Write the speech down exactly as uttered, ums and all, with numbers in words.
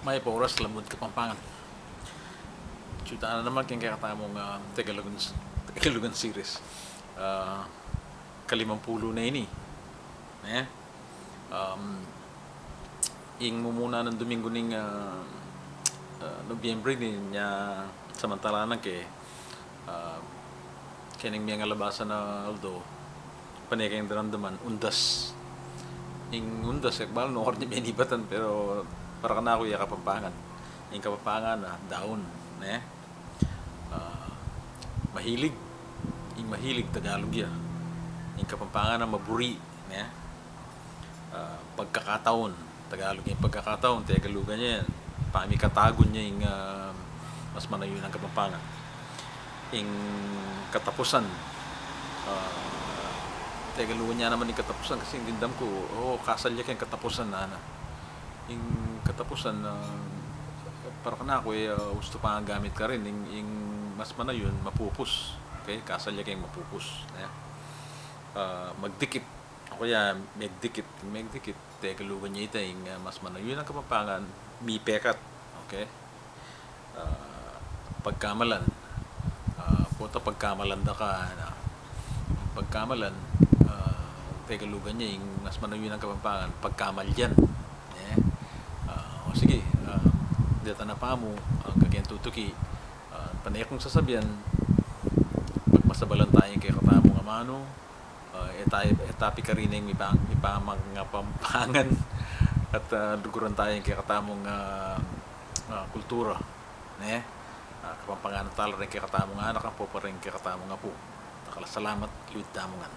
Mayap a oras, Labuad Kapampangan. Atyu tana naman king kekatamung, ah, Tegalugan, Tegalugan series. Ah, kalimampulu na ini. Ne? Um, ing mumuna nang Dominggu ning, ah, ah, Nobyembre, inya samantalanan ke, ah, keng mengalabasan a aldo, pane keng daramdaman, Undas. Ing Undas, e ku balu nung kareng mibatan, pero para kanaku ya Kapampangan. Ing Kapampangan a daun, ne? Ah, mahilig. Ing mahilig, Tagalug ya. Ing Kapampangan a maburi, ne? Ah, pagkakataon, Tagalug ya ing pagkakataon, Tegalugan ya yan. Pamikatagun ya ing, ah, mas manayun a Kapampangan. Ing katapusan, ah, Tegalugan ya naman ing katapusan, kasi ing dimdam ku, o, kasal ya keng katapusan, ngana. Ing katapusan, ah, para kanaku, e, ah, ustu pang gamit karin, ing, ing mas manayun, mapupus. Okay? Kasal ya keng mapupus, ne? Ah, magdikit. O kaya, megdikit. Megdikit, Tegalugan ya ita, ing, ah, mas manayun a Kapampangan, mipekat. Okay? Ah, pagkamalan. Ah, pota, pagkamalan da ka, ngana. Pagkamalan, ah, Tegalugan ya, ing mas manayun a Kapampangan, pagkamalyan. E? Ah, o sige, ah, deta na pamu, angga keng tutuki, ah, pane kung sasabian, pagmasabalan taya ing kekatamung amanu, ah, e ta, e ta pikarin ing mipa-, mipamangapampangan, at, ah, luguran taya ing kekatamung, ah, ah, kultura, ne? Ah, Kapampanganan tala ring kekatamung anak, ampo pa ring kekatamung apu. Dakal a salamat, luid tamu ngan.